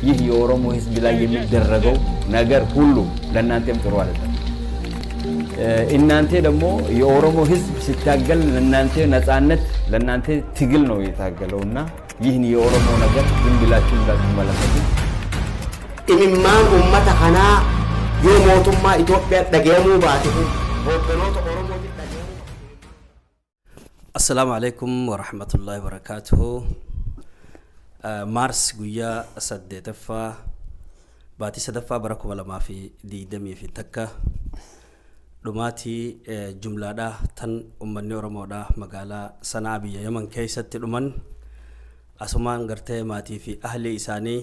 ይህ የኦሮሞ ሕዝብ ላይ የሚደረገው ነገር ሁሉ ለእናንተም ጥሩ አይደለም። እናንተ ደግሞ የኦሮሞ ሕዝብ ሲታገል ለእናንተ ነፃነት፣ ለእናንተ ትግል ነው የታገለው እና ይህን የኦሮሞ ነገር ዝም ብላችሁ እንዳትመለከቱ። Imimmaan uummata kanaa yoo mootummaa Itoophiyaa dhaga'amuu baate, hoogganoota Oromootiin dhaga'amuu. Assalaamu alaikum warahmatullahi wabarakatuhu. Maars guyyaa 8ffaa, baatii 3ffaa, bara 2021 dhumaatii jumlaadhaa tan ummanni Oromoodhaa magaalaa Sanaa biyya Yaman keessatti dhuman, asumaan gartee maatii fi ahli isaanii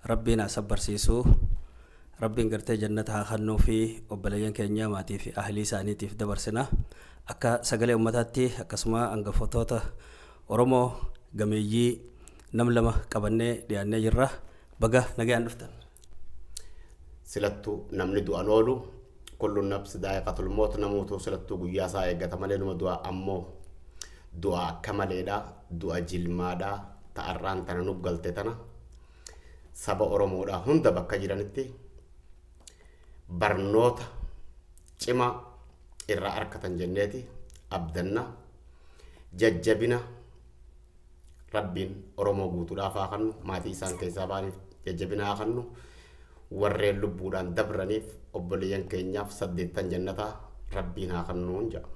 Rabbiin haa sabbarsiisu, Rabbiin gartee jannata haa kennuu fi obboleeyyan keenya maatii fi ahlii isaaniitiif dabarsina. Akka sagalee ummataatti akkasuma hangafootota Oromoo gameeyyii nam lama qabannee dhiyaannee jirra. Baga nagayaan dhuftan. Silattuu namni du'an oolu, kullu nafsi daa'iqatul moot, namuutu silattuu guyyaa isaa eeggata malee numa du'a. Ammoo du'a akka maleedha, du'a jilmaadha ta'arraan tana nu galte tana saba Oromoodha hunda bakka jiranitti barnoota cimaa irraa argatan jenneeti abdanna. Jajjabina Rabbiin Oromoo guutuudhaaf haa kennu, maatii isaan keessaa ba'aniif jajjabina haa kennu, warreen lubbuudhaan dabraniif obboleeyyan keenyaaf 8 jannataa Rabbiin haa kennuun jedha.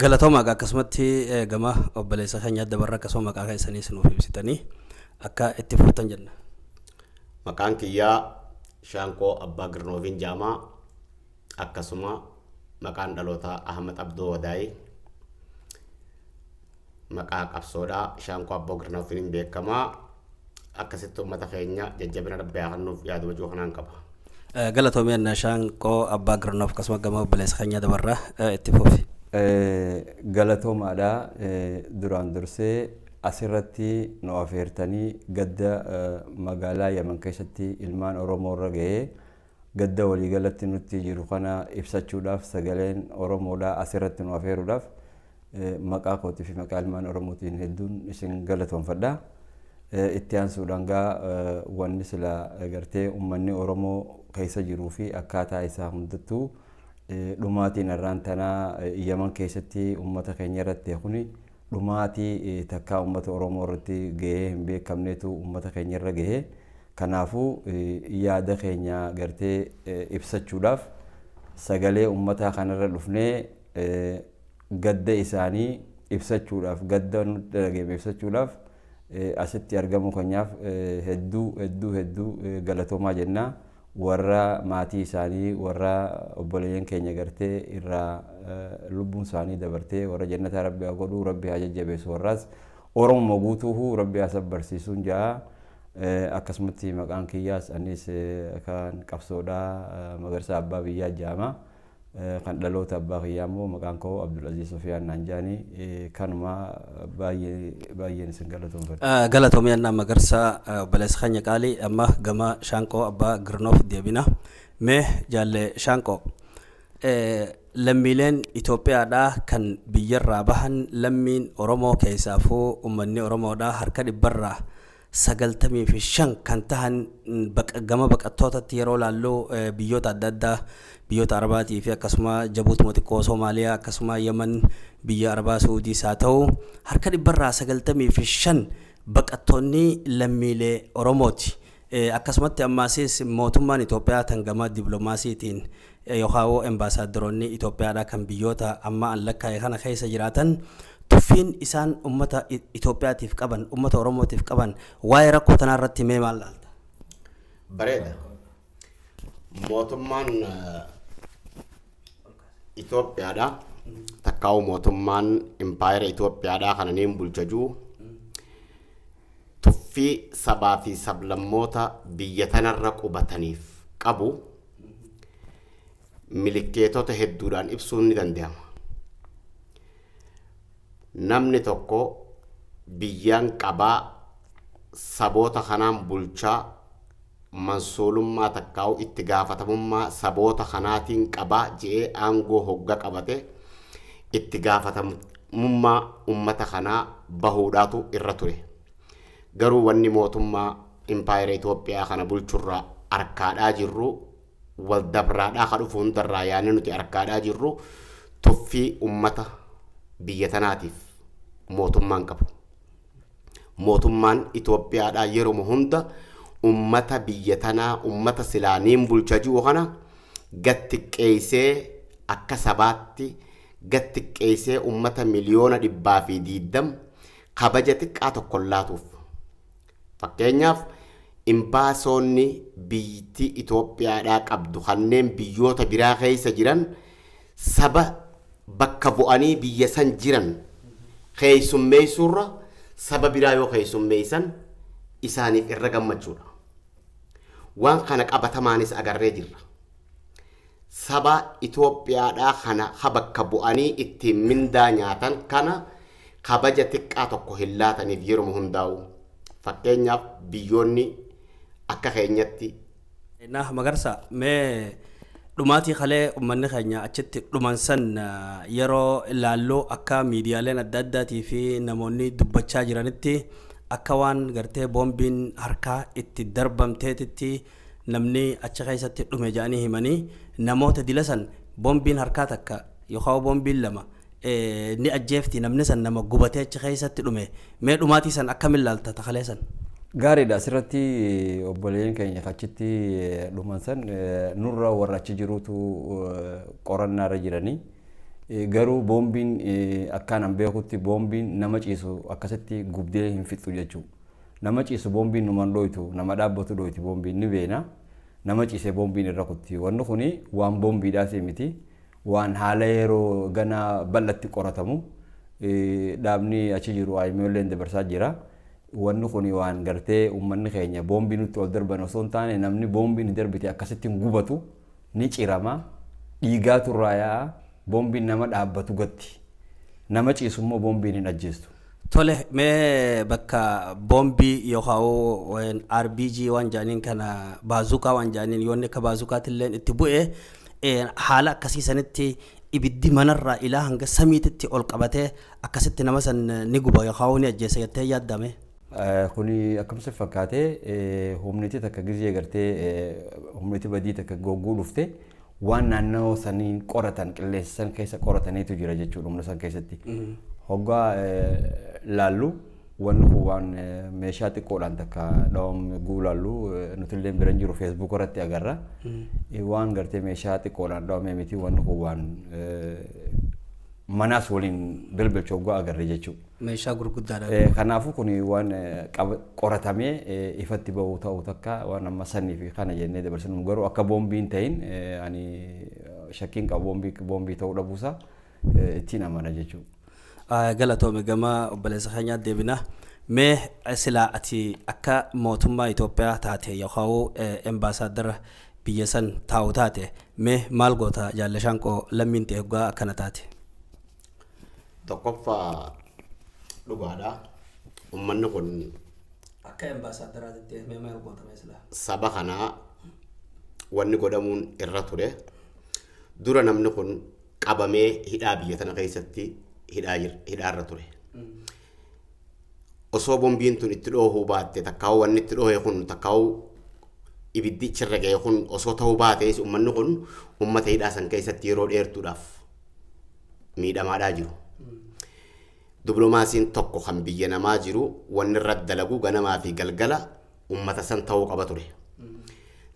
Galatooma. Akkasumatti gama obboleessa keenyaa dabarra, akkasuma maqaa keessanii nuuf ibsitanii akka itti fuftan jenna. Maqaan kiyyaa Shaankoo Abbaa Girnoofiin Jaamaa, akkasuma maqaan dhalootaa Ahmad Abdoo Wadaayii, maqaa qabsoodhaa Shaankoo Abbaa Girnoofiin beekamaa. Akkasitti uummata keenya jajjabina Rabbi haa kennuuf yaaduma jiru kanaan qaba. Galatoomii annaa Shaankoo Abbaa Girnoof. Akkasuma gama obboleessa keenyaa dabarra, itti fufi. Galatoomaadha. Duraan dursee asirratti nu afeertanii gadda magaalaa Yaman keessatti ilmaan Oromoo irra gahee, gadda waliigalatti nutti jiru kana ibsachuudhaaf sagaleen Oromoodhaa asirratti nu afeeruudhaaf maqaa kootii fi maqaa ilmaan Oromootiin hedduun isin galatoonfadha. Itti aansuudhaan gaa wanni sila gartee uummanni Oromoo keessa jiruu fi akkaataa isaa hundattuu dhumaatiin irraan tanaa Yaman keessatti uummata keenya irratti kuni dhumaatii takkaa uummata Oromoo irratti gahee hin beekamnetu uummata keenya irra gahee. Kanaafuu yaada keenya gartee ibsachuudhaaf sagalee uummataa kanarra dhufnee gadda isaanii ibsachuudhaaf, gadda nutti dhagahame ibsachuudhaaf asitti argamuu keenyaaf hedduu hedduu hedduu galatoomaa jennaa. Warra maatii isaanii, warra obboleeyyan keenya gartee irraa lubbuun isaanii dabartee, warra jannataa Rabbi haa godhuu, Rabbi haa jajjabeessu, warraas Oromoo guutuuhu Rabbi haa sabbarsiisuun ja'a. Akkasumatti maqaan kiyyaas anis kan qabsoodhaa Magarsaa Abbaa Biyyaa jedhama. Kan dhaloota abbaa kiyyaa immoo maqaan koo Abdulaziz Sufiyaan naan jedhani. Kanuma, baay'ee baay'een isin galatoomfadha. Galatoomii annaa Magarsaa, obboleessa keenya qaalii. Amma gama Shaanqoo Abbaa Girnoof deebina. Mee jaalle Shaanqoo, lammiileen Itoophiyaadhaa kan biyyarraa bahan, lammiin Oromoo keessaafuu uummanni Oromoodhaa harka 95% kan tahan gama baqattootatti yeroo laallu biyyoota adda addaa, biyyoota Arabaatii fi akkasuma Jabuutuma xiqqoo, Soomaaliyaa, akkasuma Yemen, biyya Arabaa Suudiis haa ta'u, harka 95% baqattoonni lammiilee Oromooti. Akkasumatti ammaasis mootummaan Itoophiyaa tan gama dippiloomaasiitiin yookaan embaasaaddoroonni Itoophiyaadhaa kan biyyoota amma an lakkaa'e kana keessa jiraatan tuffiin isaan uummata Itoophiyaatiif qaban, uummata Oromootiif qaban, waa'ee rakkoo tanaa irratti mee maal laalta? Bareeda. Mootummaan Itoophiyaadha. Takkaa'u mootummaan impaayera Itoophiyaadhaa kana niin bulchajuu tuffii sabaa fi sablammoota biyya tanarra qubataniif qabu milikkeetota hedduudhaan ibsuun ni danda'ama. Namni tokko biyyaan qabaa, saboota kanaan bulchaa, mansuulummaa takkaa'u itti gaafatamummaa saboota kanaatiin qabaa je'ee aangoo hogga qabate, itti gaafatamummaa ummata kanaa bahuudhaatu irra ture. Garuu wanni mootummaa impaayera Itoophiyaa kana bulchurraa arkaadhaa jirru, wal dabraadhaa ka dhufu hundarraa yaadni nuti arkaadhaa jirru, tuffii ummata biyya tanaatiif mootummaan qabu. Mootummaan Itoophiyaadhaa yeruma hunda ummata biyya tanaa, ummata silaa niin bulcha jiru kana gad xiqqeessee, akka sabaatti gad xiqqeessee, ummata 120,000,000 kabaja xiqqaa tokko hin laatuuf. Fakkeenyaaf, imbaasoonni biyyittii Itoophiyaadhaa qabdu kanneen biyyoota biraa keessa jiran saba bakka bu'anii biyya san jiran keessummeessuurra saba biraa yoo keessummeessan isaaniif irra gammachuudha. Waan kana qabatamaanis agarree jirra. Saba Itoophiyaadhaa kana ha bakka bu'anii ittiin mindaa nyaatan kana kabaja xiqqaa tokko hin laataniif yeruma hundaa'u. Fakkeenyaaf, biyyoonni akka keenyatti Naa Magarsa, mee dhumaatii kalee uummanni keenya achitti dhuman san yeroo ilaallu, akka miidiyaaleen adda addaatii fi namoonni dubbachaa jiranitti, akka waan gartee boombiin harkaa itti darbamteetitti namni achi keessatti dhume jedhanii himanii, namoota dila san boombiin harkaa takka yookaan boombiin lama ni ajjeefti, namni san nama gubatee achi keessatti dhume. Mee dhumaatii san akkamiin ilaalta takalee san? Gaariidha. Asirratti obboleeyyan keenya achitti dhuman san nurra warra achi jirutu qorannaarra jiranii. Garuu boombiin, akkaan an beekutti, boombiin nama ciisu akkasitti gubdee hin fixxu jechuudha. Nama ciisu boombiin numan dhoytu, nama dhaabbatu dhoyti boombiin, ni beena. Nama ciisee boombiin irra kutti. Wanni kuni waan boombiidhaati miti. Waan haala yeroo gana bal'atti qoratamu dhaabni achi jiru aayimooleen dabarsaa jira. Wanni kuni waan gartee uummanni keenya boombii nutti ol darban osoo hin taane, namni boombiin hin darbite akkasitti hin gubatu, ni cirama, dhiigaatu irraa yaa'a. Boombiin nama dhaabbatu gatti, nama ciisu immoo boombiin hin ajjeestu. Tole, mee bakka boombii yookaan RPG waan jedhaniin kana, baazuqaa waan jedhaniin, yoonni akka baazuqaatillee itti bu'e, haala akkasii sanitti ibiddi manarraa ilaa hanga samiititti ol qabatee akkasitti nama san ni guba yookaan ni ajjeesa jettee yaaddame? Kuni akkamsi fakkaatee, humniti takka gizee gartee humniti badii takka gogguu dhufte, waan naannoo saniin qoratan, qilleensa san keessa qorataniitu jira jechuudha humna san keessatti. Hoggaa laallu, wanni kun waan meeshaa xiqqoodhaan takka dhawam guu laallu, nuti illee bira jiru, Facebook irratti agarra. Waan gartee meeshaa xiqqoodhaan dhawame miti, wanni kun waan manaas waliin bilbilchu hoggaa agarre jechuudha. Meeshaa gurguddaadha. Kanaafuu kun waan qoratamee ifatti bahu ta'uu takka waan amma sanii fi kana jennee dabarsinu, garuu akka boombiin ta'in ani shakkiin qabu, boombii ta'uu dhabuusaa ittiin amana jechuudha. Galatoome. Gama obboleessa keenyaa deebina. Mee silaa ati akka mootummaa Itoophiyaa taate yookaan embaasaaddara biyya san taa'u taate, mee maal goota jaallashaanqoo lammiin ta'e hoggaa akkana taate? Tokkoffaa, dhugaadha. Uummanni kun Akka embaasaaddaraatitti mee maal goota mee silaa? Saba kanaa wanni godhamuun irra ture. Dura namni kun qabamee hidhaa biyya tana keessatti hidhaarra ture. Osoo bombiin tun itti dhoohuu baatte, takkaa'uu wanni itti dhoohe kun, takkaa'uu ibiddi ichirra ga'e kun osoo ta'uu baatees, uummanni kun uummata hidhaa san keessatti yeroo dheertuudhaaf miidhamaadhaa jiru. Dipiloomaasiin tokko kan biyya namaa jiru wanni irra dalagu ganamaa fi galgala uummata san ta'uu qaba ture.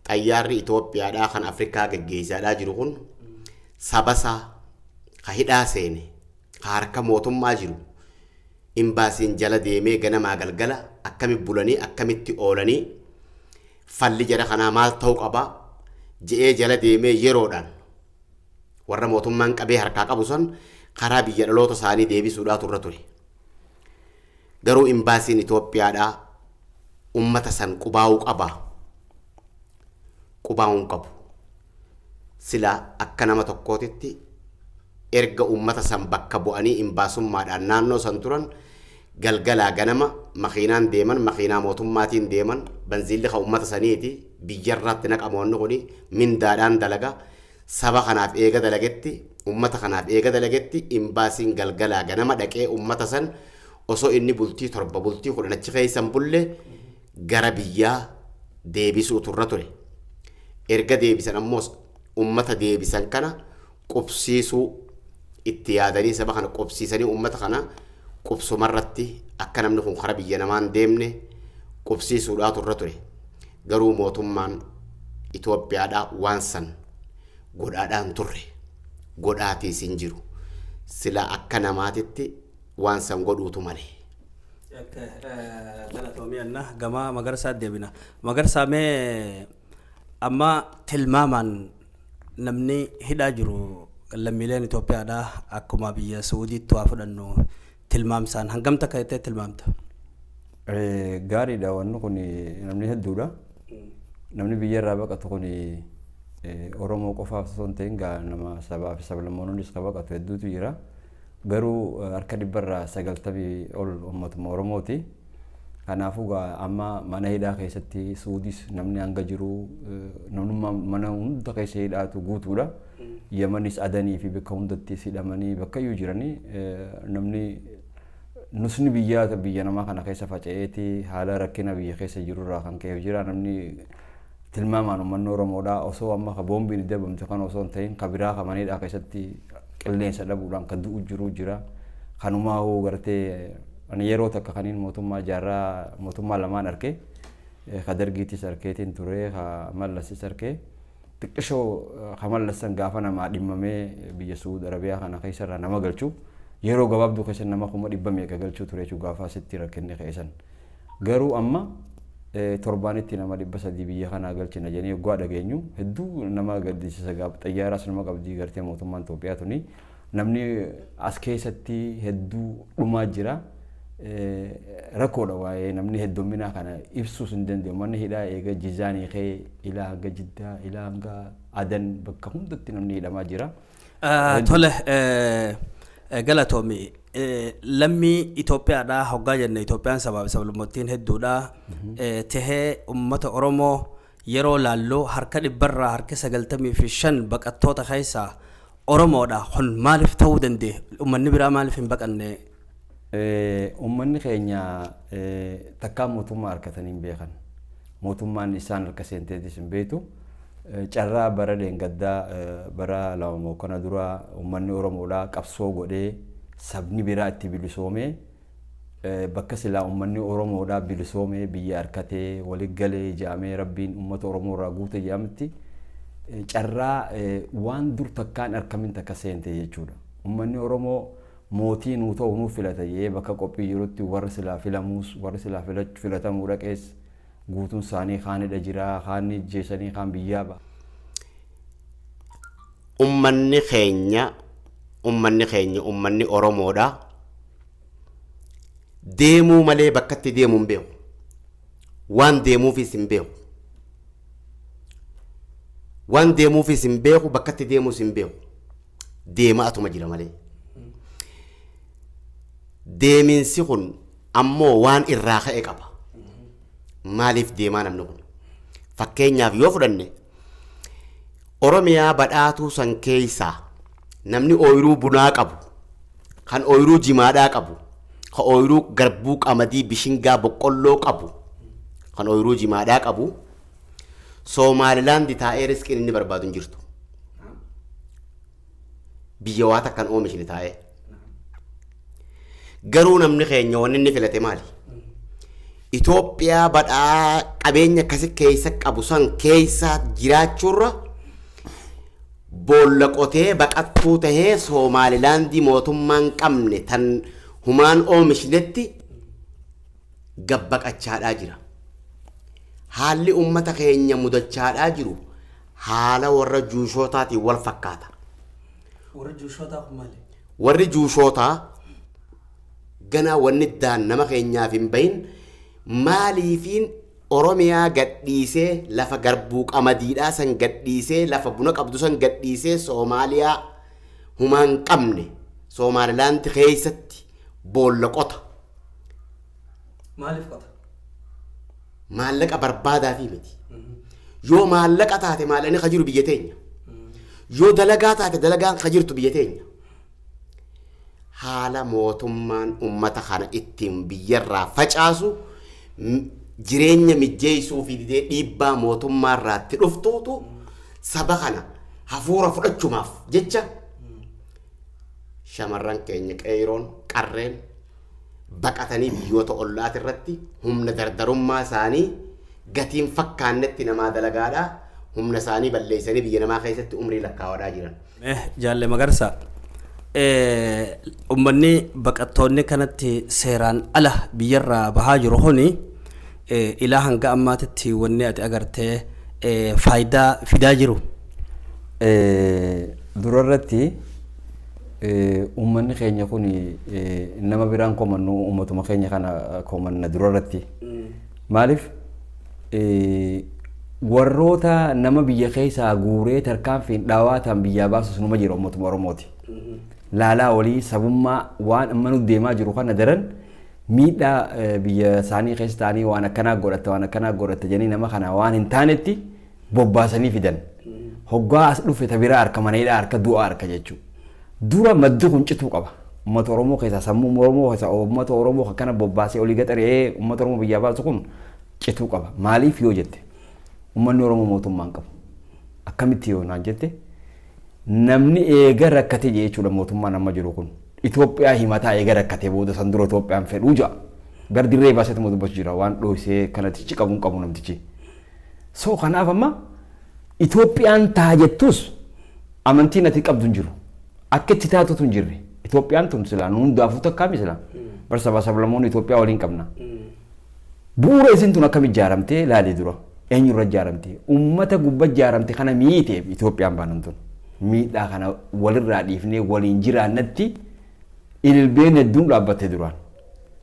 Xayyaarri Itoophiyaadhaa kan Afrikaa geggeessaadhaa jiru kun sabasaa ka hidhaa seene, ka harka mootummaa jiru, imbaasiin jala deemee ganamaa galgala akkami bulanii, akkamitti oolanii, falli jara kanaa maal ta'uu qaba je'ee jala deemee yeroodhaan warra mootummaan qabee harkaa qabu san karaa biyya dhaloota isaanii deebisuudhaatu irra ture. Garuu imbaasiin Itoophiyaadhaa ummata san qubaa'uu qaba. Qubaa'uu hin qabu. Sila akka nama tokkootitti erga ummata san bakka bu'anii imbaasummaadhaan naannoo san turan, galgalaa ganama makiinaan deeman, makiinaa mootummaatiin deeman, banziilli kan ummata saniiti, biyyarraatti naqamoonni kuni mindaadhaan dalaga. Saba kanaaf eega dalagetti, ummata kanaaf eega dalagetti, imbaasiin galgalaa ganama dhaqee ummata san osoo inni bultii 7, bultii 10 achi keessa hin bulle Gara biyyaa deebisuutu irra ture. Erga deebisan ammoo ummata deebisan kana qubsiisuu itti yaadanii saba kana qubsiisanii ummata kana qubsumarratti akka namni kun kara biyya namaan deemne qubsiisuudhaatu irra ture. Garuu mootummaan Itoophiyaadhaa waan san godhaadhaan turre. Godhaatiis hin jiru. Sila akka namaatitti waan san godhuutu malee. Galatoomii anna gama Magarsaa deebina. Magarsaa, mee amma tilmaamaan namni hidhaa jiru lammiileen Itoophiyaadhaa akkuma biyya Suudiitti waa fudhannu tilmaamsaan hangam takka jettee tilmaamta? Gaariidha, wanni kun namni hedduudha. Namni biyya irraa baqatu kun Oromoo qofaaf osoo hin ta'in nama sabaa fi sablammoonnis kan baqatu hedduutu jira. Garuu harka 90% ol uummatuma Oromooti. Kanaafuu amma mana hidhaa keessatti Suudis namni hanga jiru namnummaa mana hunda keessa hidhaatu guutuudha. Yamanis Adanii fi bakka hundattis hidhamanii bakka iyyuu jiranii namni nusni biyyaa biyya namaa kana keessa faca'eeti haala rakkina biyya keessa jirurraa kan ka'e jira. Namni tilmaamaan uummanni Oromoodhaa osoo amma ka boombiin itti dabamte kan osoo hin ta'in ka biraa ka mana hidhaa keessatti qilleensa dhabuudhaan kan du'u jiru jira. Kanumaa hoo gartee ani yeroo takka kaniin mootummaa jaarraa mootummaa lamaan arke, ka Dargiitis arkeetiin ture, ka Mallasis arkee, xiqqishoo ka Mallassan gaafa namaa dhimmamee biyya Suud Arabiyaa kana keessarraa nama galchu yeroo gabaabduu keessa nama 100,000 meeqa galchuu ture jechuudha gaafa asitti rakkinni keessan. Garuu amma torbaanitti nama 300 biyya kanaa galchina jedhanii yoggaa dhageenyu hedduu nama gaddisiisa. Gaafa xayyaaraas nama qabdii gartee mootummaan Itoophiyaa tuni namni as keessatti hedduu dhumaa jira. Rakkoodha, waa'ee namni heddumminaa kana ibsuus hin danda'u. Manni hidhaa eega Jizaanii ka'ee ilaa hanga Jiddaa, ilaa hanga Adan bakka hundatti namni hidhamaa jira. Tole, galatoomi. Lammii Itoophiyaadhaa hoggaa jenne Itoophiyaan sabaa fi sablammootiin hedduudha. Tahee uummata Oromoo yeroo laalluu harka 95% baqattoota keessaa Oromoodha. Kun maaliif ta'uu danda'e? Uummanni biraa maaliif hin baqanne? Uummanni keenya takkaa mootummaa harkatanii hin beekan. Mootummaan isaan harka seenteetis hin beektu. Carraa bara leengaddaa bara lama kana dura uummanni Oromoodhaa qabsoo godhee sabni biraa itti bilisoomee bakka silaa uummanni Oromoodhaa bilisoomee biyya harkatee walitti galee ija'amee Rabbiin uummata Oromoo irraa guute jedhamutti carraa waan dur takkaan harkamin takka seente jechuudha. Uummanni Oromoo mootii nuu ta'u nuu filata jee bakka qophii jirutti warri silaa filamuus warri silaa filatamuu dhaqees guutuun isaanii kaanidha jira, kaan jeesanii, kaan biyyaa ba'a. Ummanni keenya ummanni Oromoodha. Deemuu malee bakkatti deemuu hin beeku. Waan deemuufis hin beeku. Waan deemuufis hin beeku, bakkatti deemuus hin beeku. Deema atuma jira malee. Deeminsi kun ammoo waan irraa ka'e qaba. Maaliif deemaa namni kun? Fakkeenyaaf yoo fudhanne, Oromiyaa badhaatuu san keessaa namni ooyiruu bunaa qabu, kan ooyiruu jimaadhaa qabu, kan ooyiruu garbuu, qamadii, bishingaa, boqqolloo qabu, kan ooyiruu jimaadhaa qabu, Soomaalilaandi taa'ee riskiin inni barbaadu hin jirtu. Biyya waa takkan oomishni taa'ee. Garuu namni keenya wanni inni filate maali? Itoophiyaa badhaa qabeenya akkasi keessa qabu san keessa jiraachuurra boolla qotee baqattuu tahee Soomaalilaandii mootummaan qabne tan humaan oomishnetti gabbaqachaadhaa jira. Haalli uummata keenya mudachaadhaa jiru haala warra juushootaatiin wal fakkaata. Warri juushootaa kun maali? Warri juushootaa ganaa wanni daan nama keenyaaf hin bahin maaliifiin Oromiyaa gadhiisee, lafa garbuu qamadiidhaa san gadhiisee, lafa buna qabdu san gadhiisee, Soomaaliyaa humaan qabne Soomaalilaandi keessatti boolla qota. Maaliif qota? Maallaqa barbaadaa fi miti. Yoo maallaqa taate maallaqni ka jiru biyya teenya. Yoo dalagaa taate dalagaan ka jirtu biyya teenya. Haala mootummaan ummata kana ittiin biyyarraa facaasu Jireenya mijjeessuu fi didee dhiibbaa mootummaa irraatti dhuftuutu saba kana hafuura fudhachumaaf jecha shamarran keenya qeeroon qarreen baqatanii biyyoota ollaati irratti humna dardarummaa isaanii gatiin fakkaannetti namaa dalagaadhaa humna isaanii balleessanii biyya namaa keessatti umrii lakkaawadhaa jiran. Jaalle Magarsa, uummanni baqattoonni kanatti seeraan ala biyyarraa bahaa jiru kuni ilaa hanga ammaatitti wanni ati agartee faayidaa fidaa jiru. Durarratti uummanni keenya kun nama biraan komannu, uummatuma keenya kana komanna durarratti. Maaliif warroota nama biyya keessaa guuree tarkaanfiin dhaawaa ta'an biyyaa baasus numa jira, uummatuma Oromooti. Laalaa olii sabummaa waan amma nu deemaa jiru kana daran miidhaa biyya isaanii keessa ta'anii waan akkanaa godhatta, waan akkanaa godhatta jedhanii nama kana waan hin taanetti bobbaasanii fidan. Hoggaa as dhufe ta biraa harka maneedhaa harka du'aa harka jechuudha. Dura maddi kun cituu qaba. Uummata Oromoo keessaa, sammuu Oromoo keessaa, uummata Oromoo akkana bobbaasee olii gaxaree uummata Oromoo biyyaa baasu kun cituu qaba. Maaliif yoo jette, uummanni Oromoo mootummaa hin qabu. Akkamitti yoo naan jette, namni eega rakkate jechuudha mootummaan amma jiru kun. Itoophiyaa himataa eega rakkate booda san dura Itoophiyaan fedhuu ja'a. Gar dirree baasetti dubbachuu jira waan dhoksee kanatti qabu hin qabu namtichi. So kanaaf amma Itoophiyaan taa jettus amantiin ati qabdu hin jiru. Akka itti taatutu hin jirre. Itoophiyaan tun silaa nu hundaafuu takkaami silaa. Bar sabaa sablammoonni Itoophiyaa waliin qabna. Bu'uura isin tun akkam ijaaramtee laalee dura. Eenyurra ijaaramte? Uummata gubba ijaaramte kana miiteef Itoophiyaan baanan tun. Miidhaa kana walirraa dhiifnee waliin jiraannatti ililbeen hedduun dhaabbatte duraan.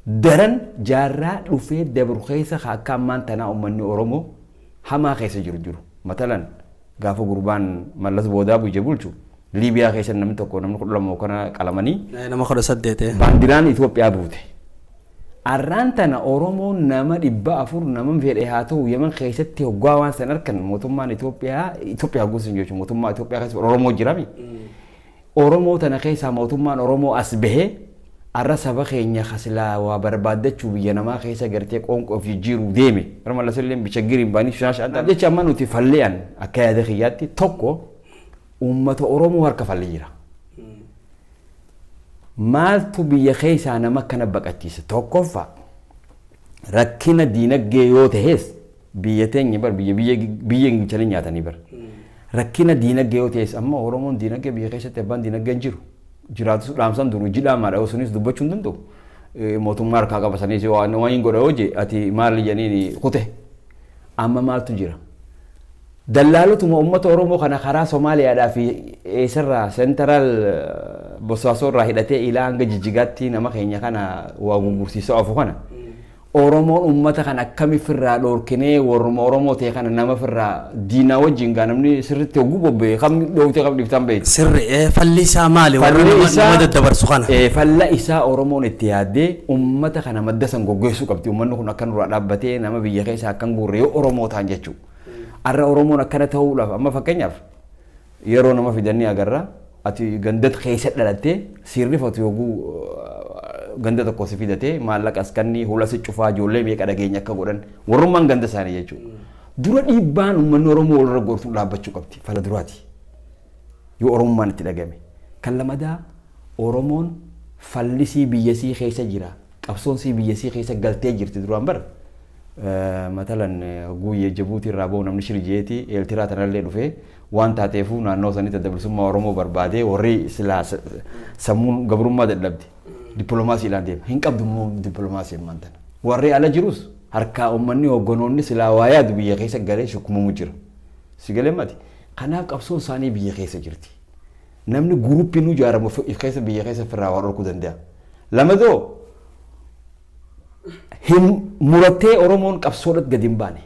Daran jaarraa dhufee dabru keessa akka ammaan tanaa uummanni Oromoo hamaa keessa jiru jiru. Matalan gaafa gurbaan Mallas boodaa biyya bulchu Liibiyaa keessa namni tokko, namni 12 kana qalamanii. Nama 18. Baandiraan Itoophiyaa buute. Arraan tana Oromoon nama 400 nama fedhe haa ta'u Yemen keessatti hoggaa waan san harkan mootummaan Itoophiyaa, Itoophiyaa gosa jechuun mootummaa Itoophiyaa keessa Oromoo jirami. Oromoo tana keessaa mootummaan Oromoo as bahee arra saba keenya kasilaa waa barbaaddachuu biyya namaa keessa gartee qoonqoo of jijjiiruu deeme. Bara Mallas illee bichaggiriin baanii shaashaan jecha amma nuti falle'an akka yaada kiyyaatti tokko uummata Oromoo harka fallee jira. Maaltu biyya keessaa nama akkana baqachiisa? Tokkoffaa, rakkina diinagdee yoo ta'es, biyya teenya bar biyya biyya biyya ingilchanii nyaatanii bar. Rakkina diinagdee yoo ta'es, amma Oromoon diinagdee biyya keessatti abbaan diinagdee hin jiru. Jiraatus dhaamsan duru jidhaamaadha sunis dubbachuu hin danda'u. Mootummaa harkaa qaba sanis waan waan hin godha yoo jee ati maal jedhaniin kute. Amma maaltu jira? Dallaalotuma uummata Oromoo kana karaa Somaaliyaadhaa fi eessarraa central Bosaasoo irraa hidhatee ilaa hanga Jijjigaatti nama keenya kana waa gurgursiisaa ofu kana. Oromoon uummata kana akkami firraa dhoorkinee warruma Oromoo ta'e kana nama firraa diinaa wajjin gaa namni sirriitti hogguu bobba'e kam dhoowwitee kam dhiiftan beekti. Sirri falli isaa maali warra nama daddabarsu kana? Falla isaa Oromoon itti yaaddee uummata kana madda san goggogsuu qabdi. Uummanni kun akka nurraa dhaabbatee nama biyya keessaa akkan guurre yoo Oromoo ta'an jechuudha. Har'a Oromoon akkana ta'uudhaaf amma fakkeenyaaf yeroo nama fidanii agarra, ati gandata keessa dhalattee sirrifatu yogguu ganda tokko si fidatee maallaqa as kannii hula si cufaa ijoollee meeqa dhageenya akka godhan warrummaan ganda isaanii jechuudha. Dura dhiibbaan uummanni Oromoo walirra gortuu dhaabbachuu qabdi fala duraati. Yoo Oromummaan itti dhagame. Kan lamadaa, Oromoon fallisii biyyasii keessa jira. Qabsoon sii biyyasii keessa galtee jirti duraan bara. Matalan guyyee Jabuutii irraa bahu namni shirjeeti Eeltiraa tanallee dhufee waan taateefuu naannoo sanitti adda bilisummaa Oromoo barbaadee warri silaa sammuun gabrummaa dadhabde dippiloomaasiidhaan deema. Hin qabdu immoo dippiloomaasii ammaan tana. Warri ala jirus harkaa uummanni hoogganoonni silaa waa yaadu biyya keessa galee shukkumamu jira. Si galee mati. Kanaaf qabsoon isaanii biyya keessa jirti. Namni guruupiin ijaaramu keessa biyya keessa firraa waa dhorkuu danda'a. Lamadoo, hin murattee Oromoon qabsoodhat gadi hin baane.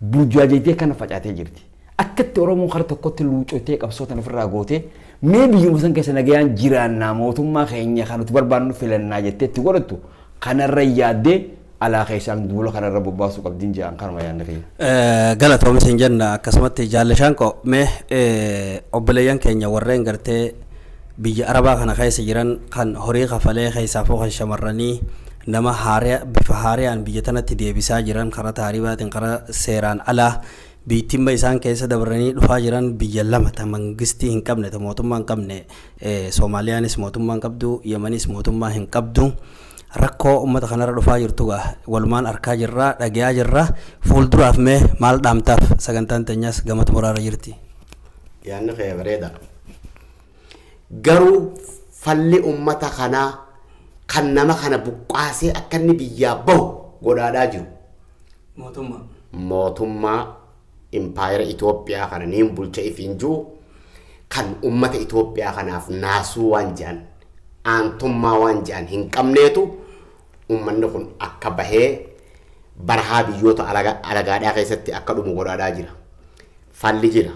Burjaajeetee kana facaatee jirti. Akkatti Oromoon kara tokkotti luucotee qabsoo tana ofirraa gootee mee biyyuma san keessa nagayaan jiraannaa mootummaa keenya kan nuti barbaannu filannaa jettee itti godhattu kanarra yaaddee alaa keessaan duula kanarra bobbaasuu qabdiin jedhan, kanuma yaadni kiyya. Galatoomi isin jenna. Akkasumatti jaallashaan koo, mee obboleeyyan keenya warreen gartee biyya Arabaa kana keessa jiran kan horii kafalee keessaafuu kan shamarranii Nama haariyaa bifa haariyaan biyya tanatti deebisaa jiran karaa taaribaatiin, karaa seeraan alaa biittimma isaan keessa dabranii dhufaa jiran, biyya lama ta mangistii hin qabne, ta mootummaa hin qabne. Soomaaliyaanis mootummaa hin qabdu, Yemanis mootummaa hin qabdu. Rakkoo uummata kanarra dhufaa jirtu gaa walumaan arkaa jirra, dhagayaa jirra. Fuulduraaf mee maal dhaamtaaf? Sagantaan teenyas gama xumuraarra jirti. Yaadni kee bareeda. Garuu falli uummata kanaa kan nama kana buqqaasee akka inni biyyaa bahu godhaadhaa jiru. Mootummaa. Mootummaa impaayera Itoophiyaa kana niin bulcha ifiin jiru, kan uummata Itoophiyaa kanaaf naasuu waan jedhan, aantummaa waan jedhan hin qabneetu, uummanni kun akka bahee barahaa biyyoota alagaadhaa keessatti akka dhumu godhaadhaa jira. Falli jira.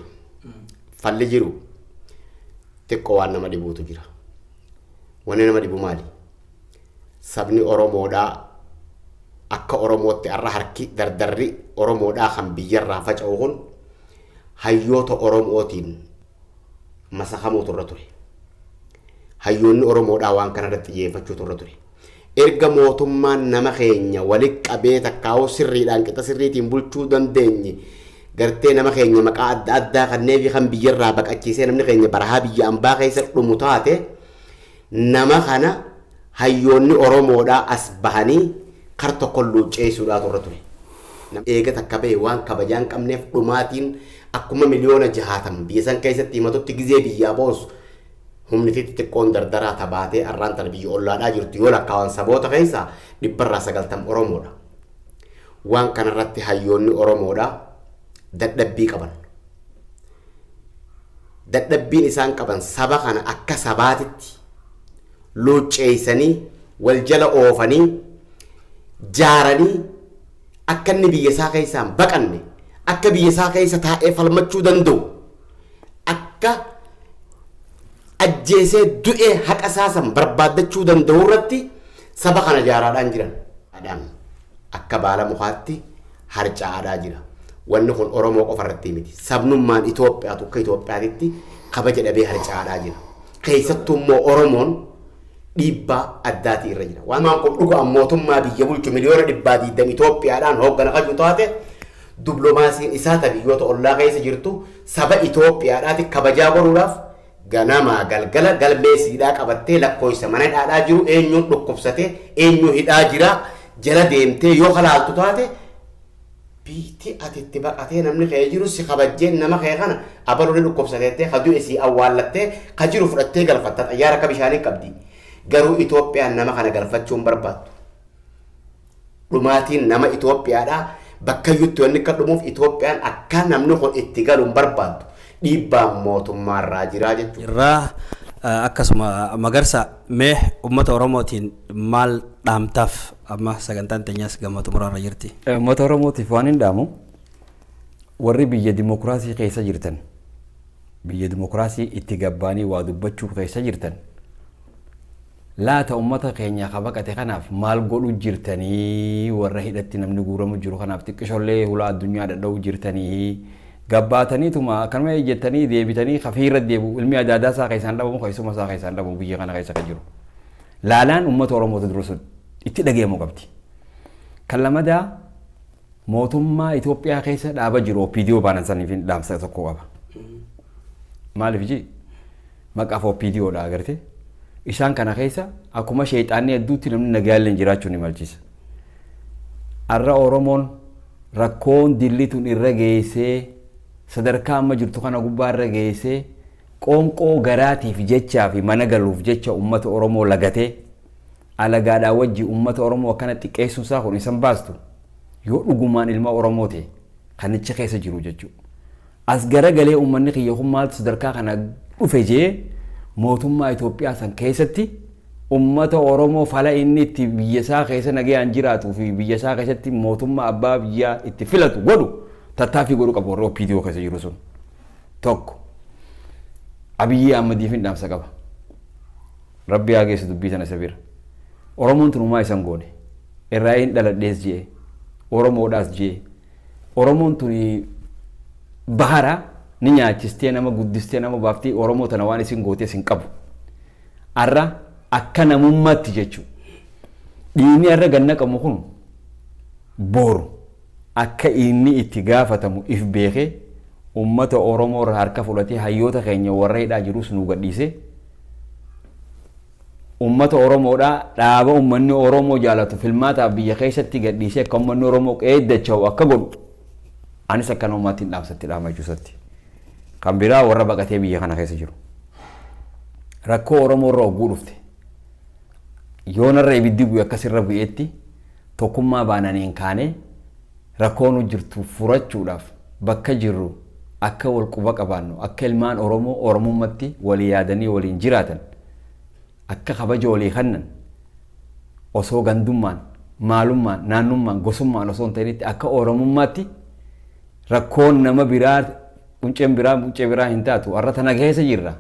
Falli jiru xiqqoo waan nama dhibuutu jira. Wanni nama dhibu maali? Sabni Oromoodhaa akka Oromootti har'a harki dardarri Oromoodhaa kan biyyarraa faca'u kun hayyoota Oromootiin masakamuutu irra ture. Hayyoonni Oromoodhaa waan kana irratti xiyyeeffachuutu irra ture. Erga mootummaan nama keenya walitti qabee takkaa'uu sirriidhaan qixa sirriitiin bulchuu dandeenye, gartee nama keenya maqaa adda addaa kanneen fi kan biyyarraa baqachiisee namni keenya barahaa biyya ambaa keessa dhumu taate, nama kana hayyoonni Oromoodhaa as bahanii kar tokko luucceessuudhaatu irra ture. Eega takka bahe waan kabajaa hin qabneef dhumaatiin akkuma 60,000,000 biyya san keessatti himatutti, gizee biyyaa boosu humni xixiqqoon dardaraa tabaatee arraan tana biyya ollaadhaa jirtu yoo lakkaawan saboota keessaa 90% Oromoodha. Waan kanarratti hayyoonni Oromoodha dadhabbii qaban. Dadhabbiin isaan qaban saba kana akka sabaatitti luucceessanii, wal jala oofanii, jaaranii, akka inni biyya isaa keessaa hin baqanne, akka biyya isaa keessa taa'ee falmachuu danda'u, akka ajjeesee du'ee haqa isaa san barbaaddachuu danda'u irratti saba kana jaaraadhaan jiran. Adhaan akka baala mukaatti harca'aadhaa jira. Wanni kun Oromoo qofa irratti miti. Sabnummaan Itoophiyaatu akka Itoophiyaatitti kabaja dhabee harca'aadhaa jira. Keessattuu immoo Oromoon dhiibbaa addaatii irra jira. Waan kun dhugaan mootummaa biyya bulchu 120,000,000 Itoophiyaadhaan hooggana kaju taate, diplomaasiin isaa ta biyyoota ollaa keessa jirtu saba Itoophiyaadhaati kabajaa godhuudhaaf ganamaa galgala galmee siidhaa qabattee lakkoofsa mana hidhaadhaa jiru, eenyuun dhukkubsatee, eenyuun hidhaa jira jala deemtee yoo kalaaltu taate, biitti ati itti baqatee namni kee jiru si kabajjeen nama kee kana abaluu ni dhukkubsateettee ka du'e si awwaallattee ka jiru fudhattee galfatta, xayyaara akka bishaanii qabdi. Garuu Itoophiyaan nama kana galfachuu hin barbaaddu. Dhumaatiin nama Itoophiyaadhaa bakka iyyutti wanni akka dhumuuf Itoophiyaan akka namni kun itti galu hin barbaaddu. Dhiibbaan mootummaarraa jiraa jechuudha. Irraa akkasuma Magarsa, mee uummata Oromootiin maal dhaamtaaf? Amma sagantaan teenyas gama xumuraarra jirti. Uummata Oromootiif waan hin dhaamu, warri biyya dimokiraasii keessa jirtan, biyya dimokiraasii itti gabbaanii waa dubbachuu keessa jirtan, laata uummata keenya ka baqate kanaaf maal godhu jirtanii? Warra hidhatti namni guuramu jiru kanaaf xiqqishollee hulaa addunyaa dhadha'u jirtanii, gabbaataniituma akkanuma ejjettanii deebitanii kafiirra deebi'u, ilmi adaadaa isaa keessaan dhabamu, keessuma isaa keessaan dhabamu biyya kana keessa kan jiru. Laalaan uummata Oromootu dursu itti dhaga'amuu qabdi. Kan lamadaa mootummaa Itoophiyaa keessa dhaaba jiru OPDO baanan saniif dhaamsa tokko qaba. Maaliif ji maqaaf OPDO dha agartee? Isaan kana keessa akkuma sheexaanni hedduutti namni nagayaallee jiraachuu ni malchisa. Har'a Oromoon rakkoon dillituun irra geessee sadarkaa amma jirtu kana gubbaa irra geessee, qoonqoo garaatiif jechaa fi mana galuuf jecha uummata Oromoo lagatee alagaadhaa wajji uummata Oromoo akkana xiqqeessuun isaa kun isan baastu, yoo dhugumaan ilma Oromoo ta'e kanicha keessa jiru jechuudha. As garagalee uummanni kiyya kun maaltu sadarkaa kana dhufe jee mootummaa Itoophiyaa san keessatti uummata Oromoo fala inni itti biyya isaa keessa nagayaan jiraatuu fi biyya isaa keessatti mootummaa abbaa biyyaa itti filatu godhu tattaaffii godhu qabu warra OPDO keessa jiru sun. Tokko Abiyyi Ahmadiif hin dhaamsa qaba. Rabbi haa geessu dubbii tana isa bira. Oromoon tun uumaa isan goone. Irraa hin dhaladhees jee. Oromoodhaas jee. Oromoon tun bahara ni nyaachistee, nama guddistee, nama baaftee, Oromoo tana waan isin gootees hin qabu. Har'a akka namummaatti jechuudha. Dhiigni har'a gad naqamu kun boru akka inni itti gaafatamu if beekee ummata Oromoo irraa harka fudhatee hayyoota keenya warra hidhaa jirus nu gadhiisee ummata Oromoodhaa dhaaba ummanni Oromoo jaalatu filmaataaf biyya keessatti gadhiisee akka ummanni Oromoo qeeddacha'u akka godhu anis akka namummaatti hin dhaamsatti dhaama jechuusatti. Kan biraa warra baqatee biyya kana keessa jiru. Rakkoo Oromoo irra hogguu dhufte. Yoonarra ibiddi bu'e akkasirra bu'eetti tokkummaa baananiin kaanee rakkoo nu jirtu furachuudhaaf bakka jirru akka wal quba qabaannu, akka ilmaan Oromoo Oromummaatti walii yaadanii waliin jiraatan, akka kabaja walii kennan, osoo gandummaan, maalummaan, naannummaan, gosummaan osoo hin ta'initti akka Oromummaatti rakkoon nama biraa qunceen biraa quncee biraa hin taatu, har'a tana keessa jirra,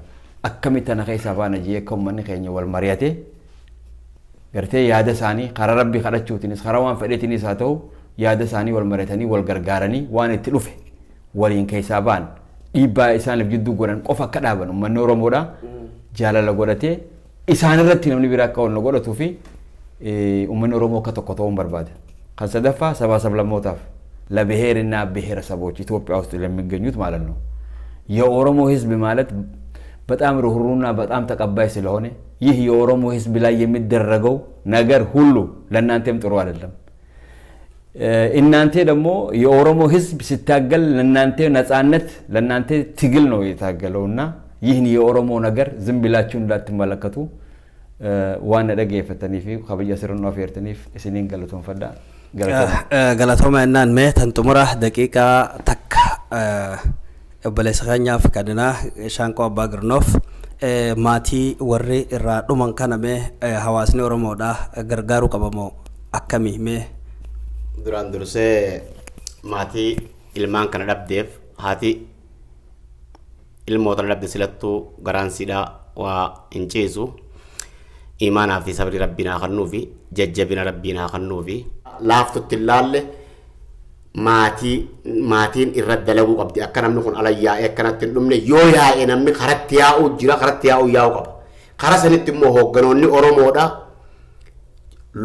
akkamitti tana keessaa baana jee akka uummanni keenya wal mari'atee gartee yaada isaanii karaa rabbii kadhachuutiinis karaa waan fedheetiinis haa ta'u yaada isaanii wal mari'atanii wal gargaaranii waan itti dhufe waliin keessaa ba'an, dhiibbaa isaaniif jidduu godhan qofa akka dhaaban, uummanni Oromoodhaa jaalala godhatee isaan irratti namni biraa akka wanna godhatuu fi uummanni Oromoo akka tokko ta'uun barbaada. Kan sadaffaa sabaa sablammootaaf ለብሔርና ብሔረሰቦች ኢትዮጵያ ውስጥ ለሚገኙት ማለት ነው። የኦሮሞ ሕዝብ ማለት በጣም ርኅሩህና በጣም ተቀባይ ስለሆነ ይህ የኦሮሞ ሕዝብ ላይ የሚደረገው ነገር ሁሉ ለእናንተም ጥሩ አይደለም። እናንተ ደግሞ የኦሮሞ ሕዝብ ሲታገል ለእናንተ ነፃነት፣ ለእናንተ ትግል ነው የታገለው እና ይህን የኦሮሞ ነገር ዝም ብላችሁ እንዳትመለከቱ waan dhageeffatanii fi kabaja sirnoo afeertaniif isiniin galatoonfadha. Galatooma jennaan. Mee tan xumura daqiiqaa takka obboleessa keenyaaf kadhinaa Shaanqoo Abbaa Girnoof, maatii warri irraa dhuman kana mee hawaasni Oromoodhaa gargaaruu qabamoo akkamii mee? Duraan dursee maatii ilmaan kana dhabdeef, haati ilmoota dhabde silattuu garaan siidhaa waa hin ciisu. Imaanaa fi sabri rabbiin haa kennuu fi jajjabina rabbiin haa kennuu fi laaftutti hin laalle maatii maatiin irra dalaguu qabdi akka namni kun ala yaa'ee akkanatti hin dhumne. Yoo yaa'e namni karatti yaa'uu jira, karatti yaa'uu yaa'uu qaba. Kara sanitti immoo hoogganoonni Oromoodha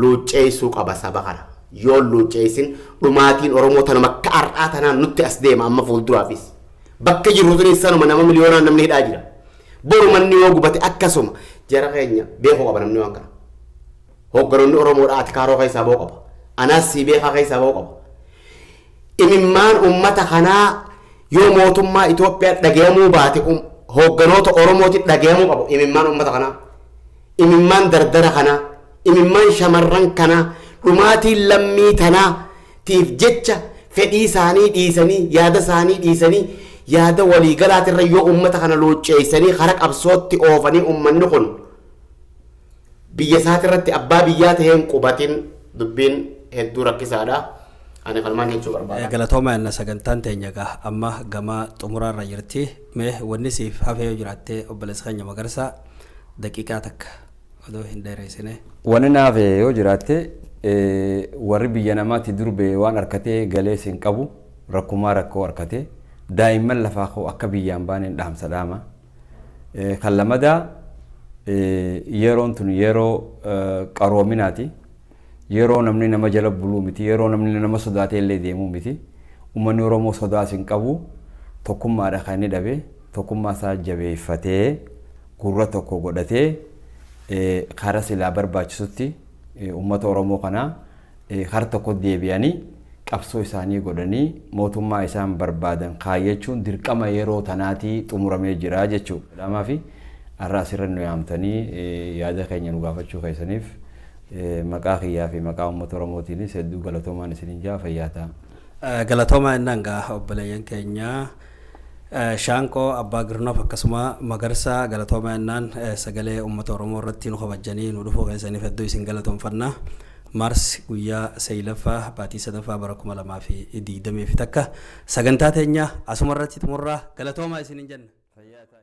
luucceessuu qaba saba kana. Yoo luucceessin dhumaatiin Oromoo tanuma akka har'aa tanaan nutti as deema. Amma fuulduraafis bakka jirru tuni sanuma nama miliyoonaan namni hidhaa jira. Boru manni yoo gubate akkasuma jara keenya beekuu qaba namni waan kana. Hoogganoonni Oromoodha ati kaaroo keessaa ba'uu qaba, anaas si beekaa keessaa ba'uu qaba. Imimmaan ummata kanaa yoo mootummaa Itoophiyaa dhagayamuu baate hoogganoota Oromooti dhagayamuu qabu. Imimmaan ummata kanaa, imimmaan dardara kanaa, imimmaan shamarran kanaa, dhumaatiin lammii tanaa tiif jecha fedhii isaanii dhiisanii, yaada isaanii dhiisanii, yaada waliigalaatirra yoo ummata kana luucceessanii kara qabsootti oofanii ummanni kun biyya isaatirratti abbaa biyyaa taheen qubatin dubbiin hedduu rakkisaadha. Ani kalmaan jechuu barbaada. Galatooma jenna. Sagantaan teenya egaa amma gama xumuraarra jirti. Mee wanni siif hafee yoo jiraatte, obboleessa keenya Magarsaa, daqiiqaa takka odoo hin dheereessine. Wanni naaf yoo jiraatte, warri biyya namaatti durbe waan harkatee galees hin qabu, rakkumaa rakkoo harkatee daa'imman lafaa koo akka biyyaan baaneen dhaamsa dhaama. Kan lamadaa yeroon tun yeroo qaroominaati. Yeroo namni nama jala buluu miti, yeroo namni nama sodaatee illee deemuu miti. Uummanni Oromoo sodaas hin qabu, tokkummaadha kan inni dhabe. Tokkummaa isaa jabeeffatee gurra tokko godhatee karaa silaa barbaachisutti uummata Oromoo kanaa kara tokko deebi'anii qabsoo isaanii godhanii mootummaa isaan barbaadan kaayyachuun dirqama yeroo tanaatii xumuramee jira jechuudha. Dhamaa fi har'a asirra nu yaamtanii yaada keenya nu gaafachuu keessaniif maqaa kiyyaa fi maqaa uummata Oromootiinis hedduu galatoomaan isiniin jaa, fayyaa ta'a. Galatoomaa jennaan gaa obboleeyyan keenya Shaanqoo Abbaa Girnoof akkasuma Magarsaa, galatoomaa jennaan. Sagalee uummata Oromoo irratti nu kabajanii nu dhufuu keessaniif hedduu isin galatoonfanna. Maars guyyaa 9ffaa baatii 3ffaa bara 2021 sagantaa teenya asuma irratti xumurraa, galatoomaa isiniin jenna. Fayyaa ta'a.